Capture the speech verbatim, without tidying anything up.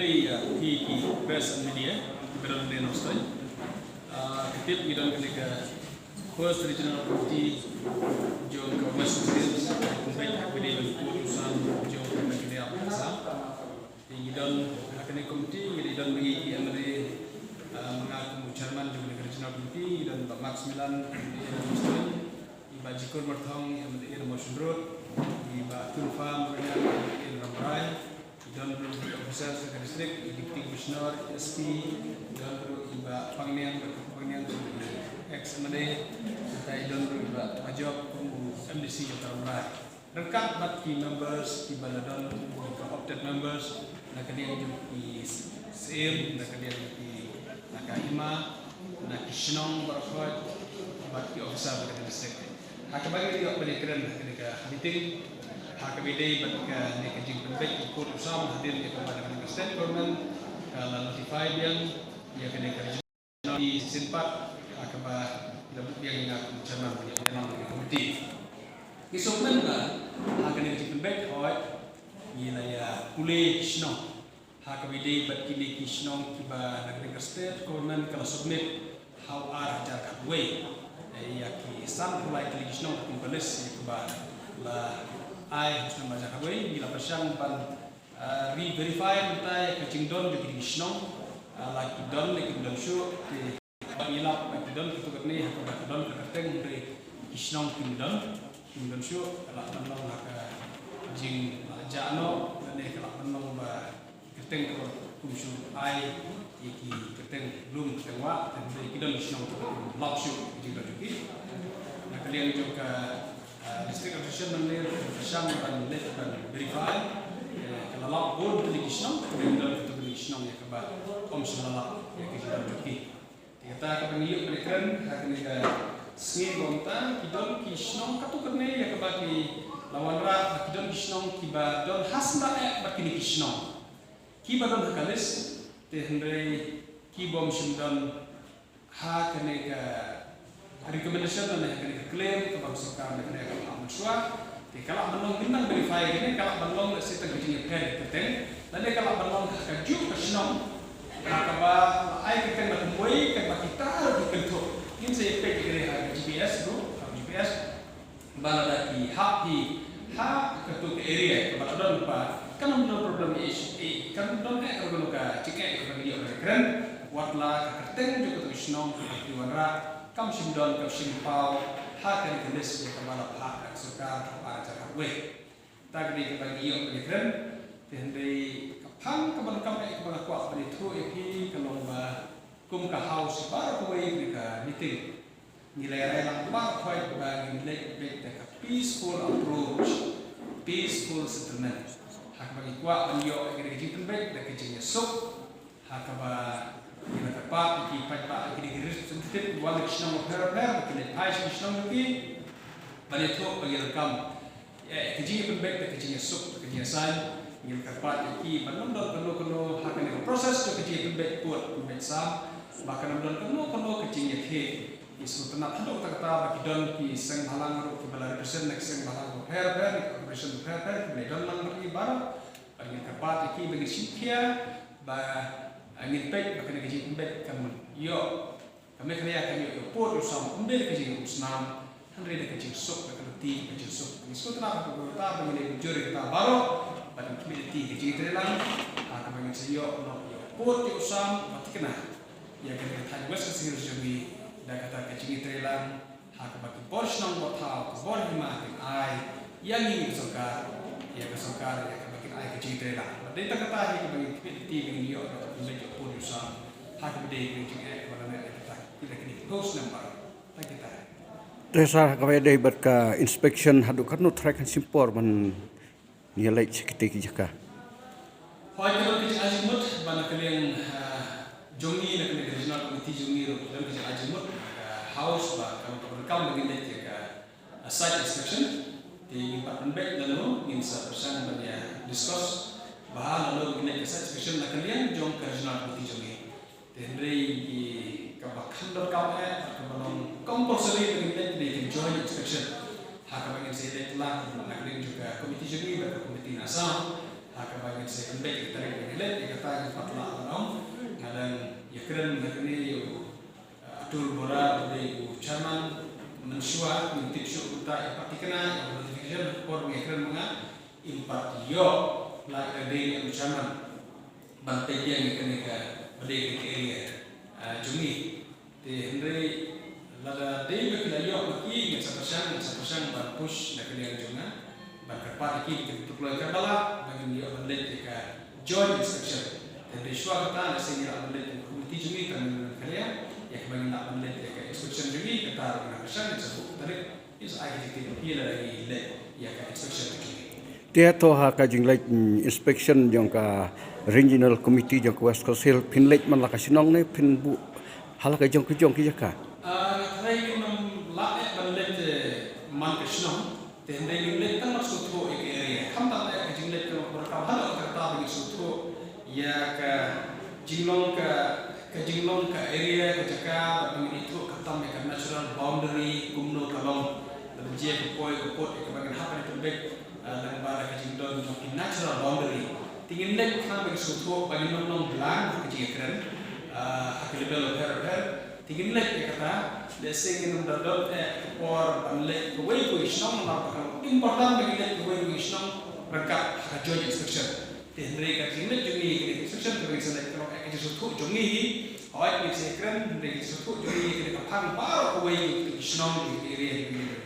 Ïa phi ki press and media, ki ba don hangne, nongstoiñ. Ah, ka tip ngi don kane ka First Regional Committee jong ka West Hills, ka pynbeit ha kaba ïadei bad ka pud u sam jong ka Meghalaya bad Assam. Te ngi don ha kane ka committee, ngi don bad ki M L A, ah, ma nga kum u chairman jong kane ka Regional Committee, ngi don Bah Max Milan, M L A, nongstoiñ, i Bah Jikur Marthong, M L A, Mawshynrut, i Bah Tun Pham, M L A, Rambrai, i don ruh ki officers jong ka district, i Deputy Commissioner, S P, i don ruh i Bah Pangniang, Bah Pangniang, i ex M L A, i don ruh i Bah Ajok, kum u M D C jong ka Rambrai. Ryngkat bad ki members, ki ba la don, ki opted members, na ka liang jong ki syiem, na ka liang jong ki, na ka hima, na ki shnong baroh, bad ki officer na ka district. Ha kaba ngi ïoh ban ïakren ha kane ka meeting, ha kaba ïadei bad kane ka jingpynbeit ka pud u sam hadien ïa kaba na ka state government ka la notify biang ïa kane ka regional, ngi shisien pat ha kaba la buh biang ïa nga kum chairman ïa kane ka committee. Ngi sngewkmen ba ha kane ka jingpynbeit hooid ngi la ïa pule ki shnong. Ha kaba ïadei bad kine ki shnong kiba na ka state government ka la submit ha u ar hajar khatwei. Eh, ïa ki sanphew lai tylli ki shnong kum ka list ïa kiba la ai ha u snem ar hajar khatwei, ngi la pyrshang ban, ah, re-verify mynta ïa ka jingdon jong kine ki shnong, ah, la ki don ne kim don shuh, te ba ngi lap ba ki don katto katne ha kaba ka don ka kyrteng, hynrei ki shnong kim don, kim don shuh, ka lah ban long ha ka jingjia noh, lane ka lah ban long ba kyrteng ka kum shu ai ïa ki kyrteng lum kyrteng wah, te hynrei ki don ki shnong kim lap shuh ki jingdon jong ki. Na ka liang jong ka, ah, district administration nangne ka pyrshang ban leit ban verify, eh, ka la lap bun tylli ki shnong, hynrei ki don katto katne ki shnong ïa kaba ym shym la lap ïa ki jingdon jong ki. Te kata kaba ngi ïoh ban ïakren ha kane ka sngi ba mynta, ki don ki shnong katto katne ïa kaba ki la wanrah, ba ki don ki shnong kiba don ha sla eh bad kine ki shnong kiba don ha ka list, te hynrei ki bym shym don ha kane ka recommendation lane ha kane ka claim kaba ka sorkar lane ka la phah mynshuwa. Te ka lah ban long, ngin nang verify kane, ka lah ban long lehse tang ka jingïapher ka kyrteng, lane ka lah ban long ha kajuh ka shnong ha kaba la ai kyrteng la kumwei, kaba kita ruh ki kynthup. Ngin sa ïa peit ïa kane ha ka G P S ruh, ha ka G P S. Ba lada ki hap hi ha kato ka area kaba la don, ba kan ym don problem issue, eh, kan ym don eh kano kano ka jingeh kaba ngi ïoh ban ïakren, wat la ka kyrteng jong kato ka shnong kaba ki wanrah kam shym don, kam shym paw ha kane ka list ïa kaba la phah da ka sorkar ha u ar hajar khatwei. Kata ka dei kaba ngi ïoh ban ïakren. Te hynrei ka phang kaba donkam eh kaba nga kwah ban ïathuh ïa phi ka long ba kum ka House baroh kawei ha kane ka meeting ngi la ïa rai lang baroh kawei ba ngin leit beit da ka peaceful approach, peaceful settlement. Ha kaba ngi kwah ban ïoh ïa kane ka jingpynbeit da ka jingïasuk. Ha kaba ngi la kyrpad ïa ki paidbah, ïa kine ki representative wan na ki shnong bapher bapher, ba kin leit phai sha ki shnong jong ki ban ïathuh, ba ngi donkam ïa ka jingïapynbeit da ka jingïasuk, da ka jingïasaiñ. Ngi la kyrpad ïa ki ba ym don kano kano ha kane ka process jong ka jingïapynbeit pud pynbeit sam, ba kan ym don kano kano ka jingïathied. Ngi sngewtynnat haduh katta katta ba ki don ki seng bhalang ruh kiba la represent na ki seng bhalang bapher bapher, na ki organisation bapher bapher, kiba la don lang bad ngi baroh. Bad ngi la kyrpad ïa ki ba ngin shim khia, ba, ah, ngin peit ba kane ka jingpynbeit kan ïoh, ka Meghalaya kan ïoh ïa u pud ïa u sam, ym dei da ka jingïakhun snam, hynrei da ka jingsuk, da ka lynti ka jingsuk. Ngi sngewtynnat ha kata ba ngin ïa bujur ïa kata baroh, bad ngin khmih lynti ka jingïatreilang ha kaba ngin sa ïoh noh ïa u pud ïa u sam, bad thikna ïa kane ka thaiñ West Khasi Hills jong ngi da kata ka jingïatreilang. Ha kaba ki bor shnong bor thaw, ki bor hima kin ai ïa ngi ka sorkar, ïa ka sorkar, ïa kaba kin ai ka jingïatreilang. Bad dei tang kata hi kaba ngin khmih lynti ba ngin ïoh da ka pynbeit ïa u pud ïa u sam ha kaba dei ka jingeh kaba la mih ïa kata, ïa kine ki post number. Tang kita. Te sir, ha kaba ïadei bad ka inspection, haduh katno trai kan shim por ban ïaleit sha kitei ki jaka? Hooid, ka don ka jingai jingmut ba na ka liang, ah, jong ngi, na ka liang ka Regional Committee jong ngi ruh ka don ka jingai jingmut ha ka House ba ka long kaba donkam ba ngin leit ïa ka, ah, site inspection. Te ngin pat pynbeit lano, ngin sa pyrshang ban ïa discuss ba lano ngin leit ka site inspection na ka liang jong ka Regional Committee jong ngi. Te hynrei ki kaba kham donkam eh, kaba long compulsory ba ngin leit, ka dei ka joint inspection. Ha kaba ngin sa ïaleit lang na ka liang jong ka committee jong ngi bad ka committee na Assam. Ha kaba ngin sa ïa pynbeit ïa ka tarik ba ngin leit, ïa kata ngin pat lah ban ong. Nga dang ïakren na kane ïa u, uh, Atul Borah, uba dei u chairman, mynshuwa ngin tip shuh kumta ïa pat thikna ïa u notification, por ngin ïakren ma nga, ngin pat ïoh, la ïa ka dei ïa u chairman ban peit ïa kane kaba dei ka area, uh, jong ngi. Te hynrei lada dei ba ki la ïoh ma ki, ngin sa pyrshang, ngin sa pyrshang ban push na ka liang jong nga ban kyrpad ïa ki ba kin pynkloi katba lah ba ngin ïoh ban leit ïa ka joint inspection. Te hynrei shuwa kata, lehse ngin lah ban leit kum ka komiti jong ngi, tang ngin ïa ka liang ïa kaba ngin lah ban leit ïa ka inspection jong ngi, kata ruh ngin sa pyrshang, ngin sa buh ka tarik. Te hato ha ka jingleit, mm, inspection jong ka Regional Committee jong ka West Khasi Hills, phin leit man la ka shnong ne phin buh ha la ka jong ka jong ka jaka? Ah, nga tharai ngim lah eh ban leit, eh, man ka shnong. Te hynrei ngin leit tang ban sngewthuh ïa ka area. Khamtam eh ka jingleit ka la ka haduh katta ba ngin sngewthuh ïa ka jinglong ka, ka jinglong ka area, ka jaka, bad ba ngin ithuh khamtam ïa ka natural boundary kumno ka long. Lada jia ka poi ka put ïa kaba ngin hap ban pynbeit, ah, lyngba da ka jingdon jong ki natural boundary. Te ngin leit khnang ba ngin sngewthuh, ba ngin ym long blang ha ka jingïakren, ah, ha ki level bapher bapher. Te ngin leit ïa kata, lehse ngin ym da don eh ka por ban leit kawei kawei shnong, namar ba ka long important ba ngin leit kawei kawei shnong ryngkat ha ka joint inspection. Te hynrei ka jingleit jong ngi ïa ka inspection ka long eh ka jingsngewthuh jong ngi hi. Hooid, ngin sa ïakren, hynrei ka jingsngewthuh jong ngi ïa ka phang baroh kawei ka shnong, ka area, ka area.